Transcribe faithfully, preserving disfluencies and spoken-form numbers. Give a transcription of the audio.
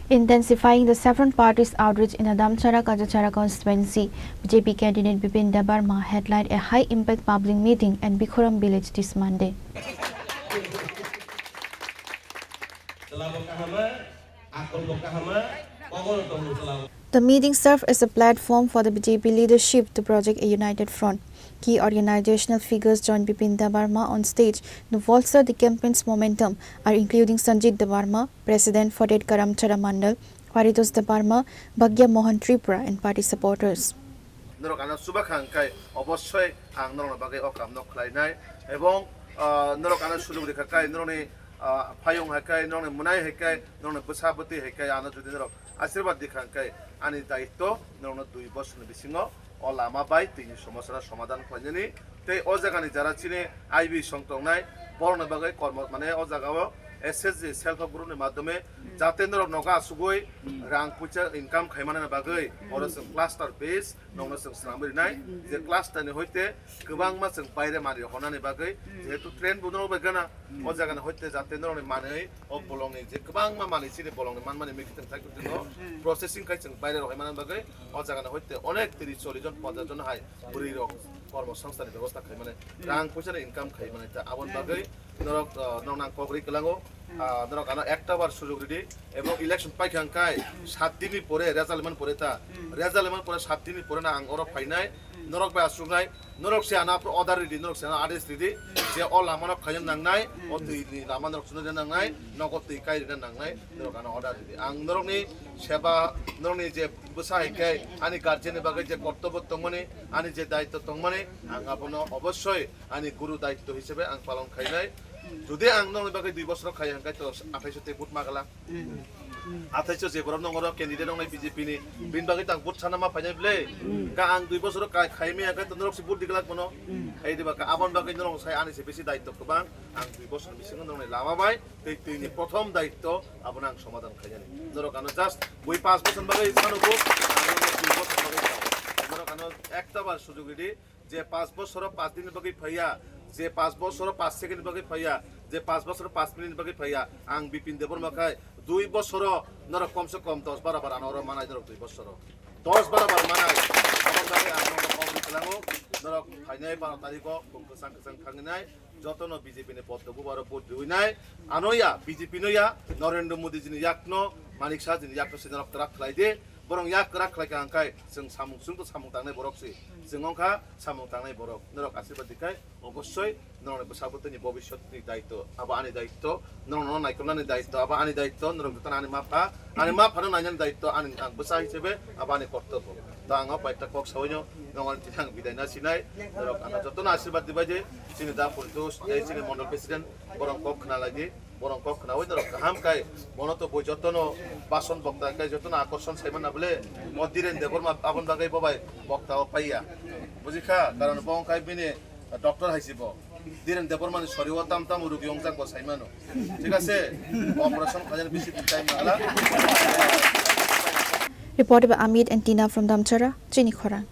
Intensifying the Saffron Party's outreach in the Damchara Kajachara constituency, B J P candidate Bipin Debbarma headlined a high-impact public meeting at Bikhoram village this Monday. The meeting served as a platform for the B J P leadership to project a united front. Key organizational figures joined Bipin Debbarma on stage to bolster the campaign's momentum are including Sanjit Debbarma, President for Dedka Damchara Mandal, Paritos Debbarma, Bhagya Mohan Tripura and party supporters. Norok ano chuba kha hwnkhe obossoi ang norokni bagwi o kamno khlainai, ebong, ah, norok ano sujok rikha khe norokni, ah, payung hai khe, norokni mwnai hai khe, norokni bwsa bwtwi hai khe ano jodi norok asirwad rikha hwnkhe ani daitto norokno dui bosorni bisingo o lama bai twini somosa no somadhan khlainani tei o jagani jara chini I B song tongnai borokni bagwi kormo mane o jagao S H G self help group ni madhyome jate norok nogo asugwi rang puisa income khaimani bagwi oro chwng cluster base nokno chwng swnamwi rinai je cluster ni hoite kwbangma chwng baire mari honani bagwi jehetu train bo norok bai gana o jagani hoite jate norokni manwi o bolongni je kwbangma manwi chini bolongni manmani mikitwng thai kwtwino processing khai chwng baire rohai manani bagwi o jagani hoite onek tris chollish jon ponchash jon hai bwrwi rok kormo songstani bebosta khai mani rang puisa ni income khai mani ta aboni bagwi norok, ah, norok nang kok ri kwlango, ah, norok ano ekta bar sujok ridi ebong election paikha hwnkhe sat din ni pore result man pore ta result man pore sat din ni pore na ang oro phainai norok bai asuknai. Norok se ano aphuru order ridi, norok se ano adesh ridi, je o lama no khaina nangnai, o twi ni lama norok chuna rina nangnai, nogo twi kai rina nangnai, norok ano order ridi. Ang norokni seba, norokni je bwsa hai khe ani guardian ni bagwi je kortobo tongmani, ani je daitto tongmani, ang abono obossoi ani guru daitto hisabe ang palon khainai. Jodi ang norokni bagwi dui bosor khai hwnkhe to athaiso tei vote magala. Athaiso je borok nongoro candidate wngnai B J P ni, bini bagwi tang vote sana ma phainai ble. Ka ang dui bosoro kai khai maya khe to norok se vote diglak bono. Hai diba ka abon bagwi norok sai ani se bisi daitto kwbang. Ang dui bosor bisingo norokni lama bai tei twini prothom daitto abono ang somadhan khainani. Norok ano just bui panch bosor bagwi phano vote, ang norok dui bosor bagwi tao. Norok ano ekta bar sujog ridi. Je panch bosoro panch din ni bagwi phaiya, je panch bosoro panch second ni bagwi phaiya, je panch bosoro panch minute ni bagwi phaiya, ang Bipin Debbarma khai dui bosoro norok komse kom dos baro bar ano oro manai norok dui bosoro. Dos baro bar manai. Aboni bagwi ang norok kok ri kwlango, norok phainai baro tarikh o bung kwchang kwchang thangnai, jotono B J P ni poddo bubaro vote riwinai, ano ya B J P no ya, Narendra Modi jini yakno, Manik Saha jini yakno se norok kwrak khlai di. Borok yak kwrak khlai kha hwnkhe chwng samung, chwng to samung tangnai borok se. Chwng wng kha samung tangnai borok. Norok asirwad di khai obossoi norokni bwsa bwtwini bobiswtni daitto, abo ani daitto. Norokno naikolnani daitto, abo ani daitto. Norok jotono ani ma pha, ani ma phano nainani daitto, ani ang bwsa hisabe abo ani kortobo. To ang o paita kok sawi no, norokni tini ang bidai na sinai. Norok ano jotono asirwad di bai di. Chini da Puritos, tei chini mondol president, borok kok khna lai di. Borok kok khnaui norok kaham khai bono to bui jotono bason bokta khai jotono akorson sai manna bole mo Dhiren Debbarma aboni bagwi bo bai bokta o paiya. Buji kha, karon bo wng khai bini doctor hai si bo. Dhiren Debbarma ni sori o tam tam rugi wngjak bo sai mano. Thik ase? Operation khaina bisi time nangla. Reported by Amit and Tina from Damchara, Chini Khorang.